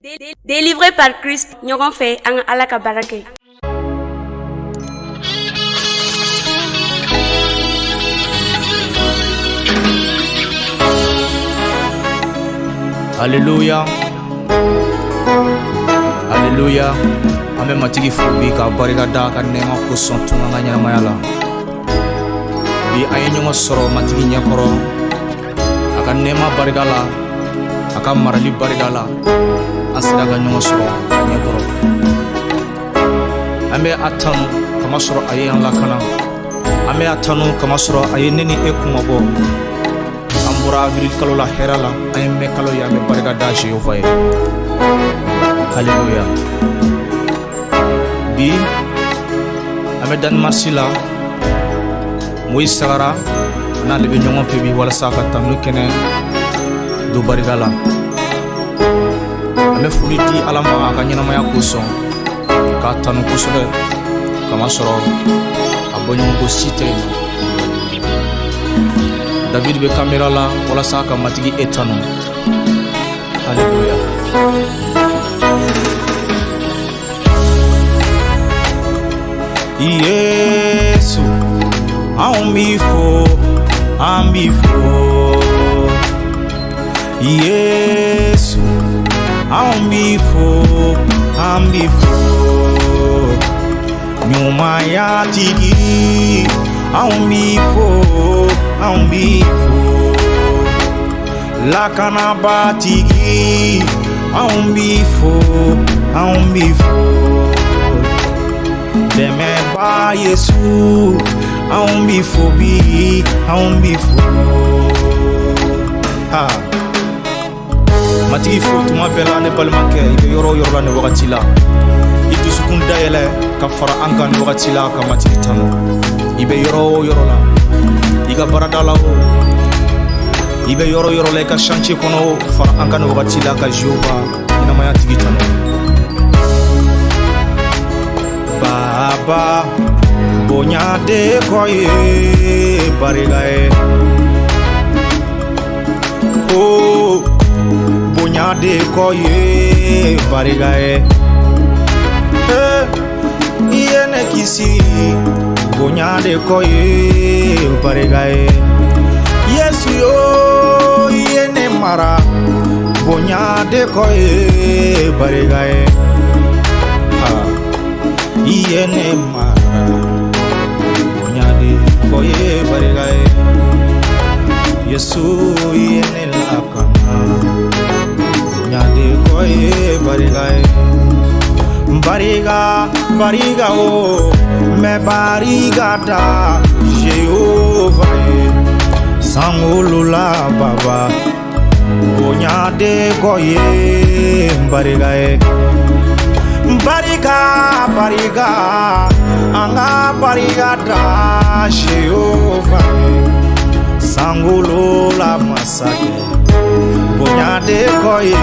Délivré par Christ, ɲɔgɔn fɛ an ka Ala ka baara kɛ. Alléluia. Alléluia. An bɛ Matigi fo bi k'a barika da a ka nɛɛma kosɔn tun an ka ɲɛnamaya la. Bi an ye ɲɔgɔn sɔrɔ Matigi ɲɛkɔrɔ a ka nɛɛma barika la, a ka marali barika la, an sera ka ɲɔgɔn sɔrɔ a ɲɛkɔrɔ. An bɛ a tanu kamasɔrɔ a ye an lakana. An bɛ a tanu kamasɔrɔ a ye ne ni e kunmabɔ. An bɔra avril kalo la hɛrɛ la, an ye mɛ kalo ye, an bɛ barika da Jehova ye. Haleluya. Bi an bɛ Danemark la, Moïse Sagara n'ale bɛ ɲɔgɔn fɛ bi walasa ka tanu kɛnɛ don barika la. An bɛ foli di Ala ma a ka ɲɛnamaya kosɔn, k'a tanu kosɛbɛ kamasɔrɔ a bɔɲɔgɔnko si tɛ yen nɔ. David bɛ kamera la walasa ka Matigi e tanu. Haleluya. Yesu, anw b'i fo, an b'i fo. Yesu, anw b'i fo, an b'i fo. Ɲumanya tigi, anw b'i fo, anw b'i fo. Lakanabatigi, anw b'i fo, anw b'i fo. Dɛmɛba Yesu, anw b'i fo bi, anw b'i fo. Ha. Matigi fo tuma bɛɛ la, ne balimakɛ, i bɛ yɔrɔ o yɔrɔ la nin wagati la. I dusukun dayɛlɛ ka fara an kan nin wagati la ka Matigi tanu. I bɛ yɔrɔ o yɔrɔ la, i ka baarada la o, i bɛ yɔrɔ o yɔrɔ la, i ka chantier kɔnɔ o, fara an kan nin wagati la ka Jehova ɲɛnamaya tigi tanu. Baba, bonya de kɔ ye barika ye. Oh, bonya de kɔ ye barika ye. Eh, i ye ne kisi, bonya de kɔ ye barika ye. Yesu yo, i ye ne mara, bonya de kɔ ye barika ye. Ha. I ye ne mara, bonya de kɔ ye barika ye. Yesu, i ye ne lakana, bonya de kɔ ye barika ye. Barika, barika o, n bɛ barika da Jehova ye. Sankolo la Baba, bonya de kɔ ye barika ye. Barika, barika, an ka barika da Jehova ye. Sankolo la masakɛ, bonya de kɔ ye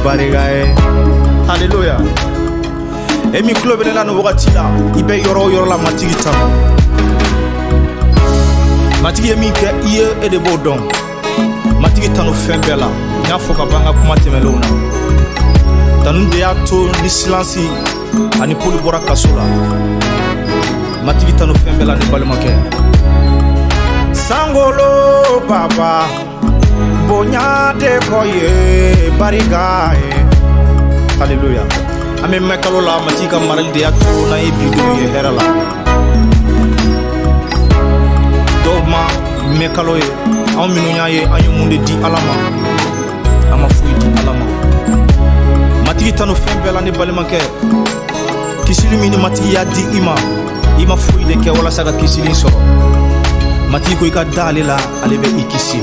barika ye. Haleluya. E min tulo bɛ ne la nin wagati la, i bɛ yɔrɔ o yɔrɔ la, Matigi tanu. Matigi ye min kɛ i ye, e de b'o dɔn. Matigi tanu fɛn bɛɛ la. N y'a fɔ ka ban n ka kuma tɛmɛnlenw na. Tanu de y'a to ni Silasi ani Poli bɔra kaso la. Matigi tanu fɛn bɛɛ la, ni balimakɛ. Sankolo Baba, bonya de kɔ ye barika ye. Haleluya. An bɛ mɛ kalo la, Matigi ka marali de y'a to n'an ye bi don ye hɛrɛ la. Dɔw ma mɛ kalo ye, anw minnu y'a ye, an ye mun de di Ala ma? An ma foyi di Ala ma. Matigi tanu fɛn bɛɛ la, ne balimakɛ. Kisili min ni Matigi y'a di i ma, i ma foyi de kɛ walasa ka kisili sɔrɔ. Matigi ko i ka da ale la, ale bɛ i kisi.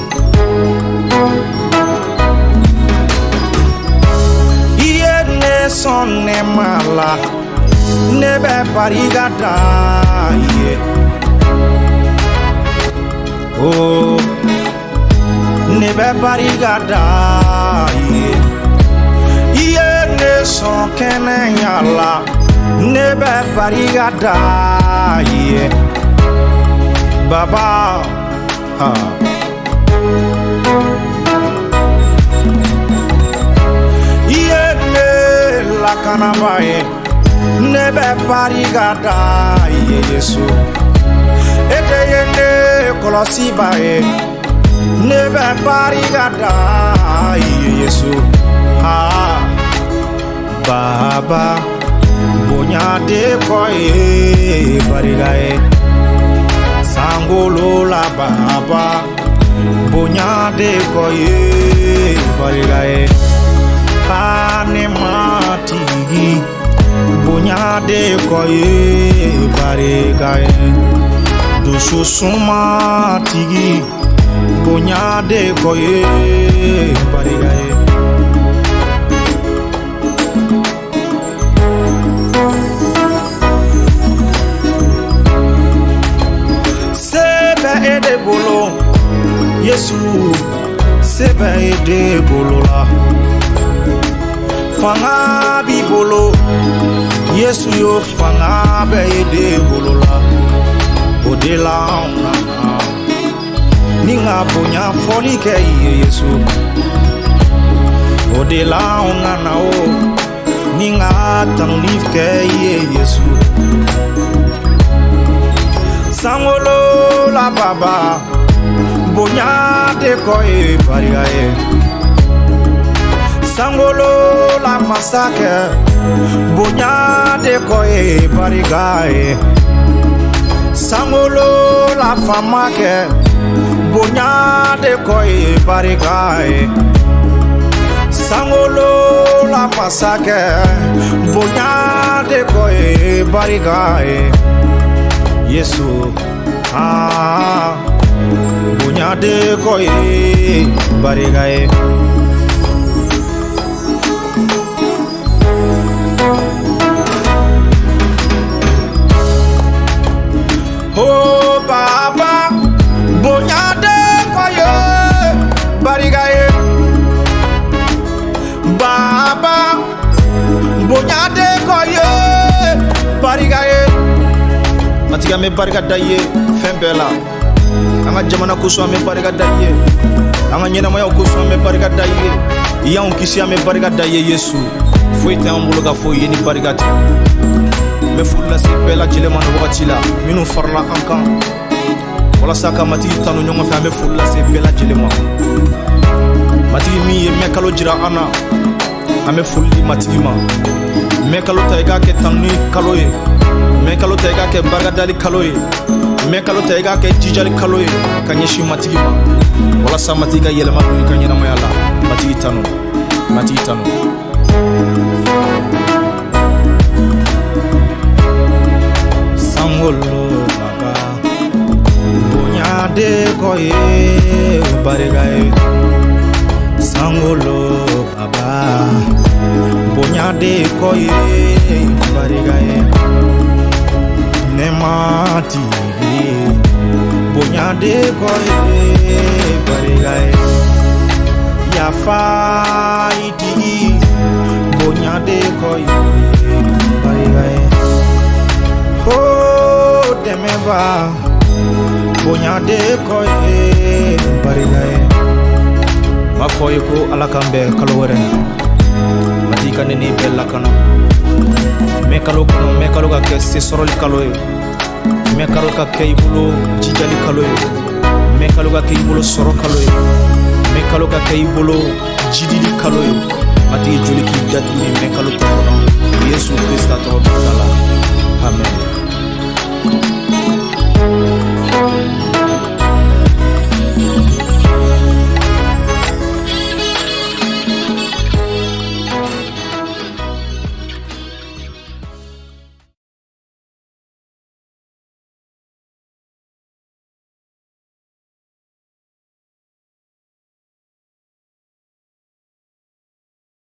I ye ne sɔn nɛɛma la, ne bɛ barika da i ye. Oh, ne bɛ barika da i ye. I ye ne sɔn kɛnɛya la, ne bɛ barika da i ye. Baba, ha. I ye lakanaba ye. Ne bɛ barika da i ye Yesu, e de ye ne kɔlɔsiba ye. Ne bɛ barika da i ye Yesu. Ah, Baba, bonya de kɔ ye barika ye. Sankolo la Baba, bonya de kɔ ye barika ye. Ah, ne Matigi, bonya de kɔ ye barika ye. Dusu suma tigi, bonya de kɔ ye barika ye. Se bɛ e de bolo Yesu, se bɛ e de bolo la. Fanga b'i bolo Yesu, yo fanga bɛ e de bolo la. O de la anw nana ni ka bonya fɔli kɛ i ye Yesu. O de la anw nana o ni ka tanuni kɛ i ye Yesu. Sankolo la Baba, bonya de kɔ ye barika ye. Sankolo la Masakɛ, bonya de kɔ ye barika ye. Sankolo la Famakɛ, bonya de kɔ ye barika ye. Sankolo la Masakɛ, bonya de kɔ ye barika ye. Yesu, ah, bonya de kɔ ye barika ye. Oh Baba, bonya de kɔ ye barika ye. Baba, bonya de kɔ ye barika ye. Matigi, an bɛ barika da i ye fɛn bɛɛ la. An ka jamana kosɔn, an bɛ barika da i ye. An ka ɲɛnamayaw kosɔn, an bɛ barika da i ye. I y'anw kisi, an bɛ barika da i ye Yesu. Foyi tɛ an bolo ka fɔ i ye ni barika tɛ. N bɛ foli lase bɛɛ lajɛlen ma nin wagati la, minnu farala an kan walasa ka Matigi tanu ɲɔgɔn fɛ. An bɛ foli lase bɛɛ lajɛlen ma. Matigi min ye mɛ kalo jira an na, an bɛ foli di Matigi ma. Mɛ kalo ta, i k'a kɛ tanuni kalo ye. Mɛ kalo ta, i k'a kɛ barikadali kalo ye. Mɛ kalo ta, i k'a kɛ jijali kalo ye ka ɲɛsin Matigi ma, walasa Matigi ka yɛlɛma don i ka ɲɛnamaya la. Matigi tanu, Matigi tanu. Sankolo Baba, bonya de kɔ ye barika ye. Sankolo Baba, bonya de kɔ ye barika ye. Ne Matigi, bonya de kɔ ye barika ye. Yafa i tigi, bonya de kɔ ye barika ye. Oh dɛmɛba, bonya de kɔ ye barika ye. N b'a fɔ ye ko Ala k'an bɛn kalo wɛrɛ. Matigi ka ne ni bɛɛ lakana mɛ kalo kɔnɔ. Mɛ kalo ka kɛ se sɔrɔli kalo ye. Mɛ kalo ka kɛ i bolo jijali kalo ye. Mɛ kalo ka kɛ i bolo sɔrɔ kalo ye. Mɛ kalo ka kɛ i bolo jidili kalo ye. Matigi joli k'i datugu ni mɛ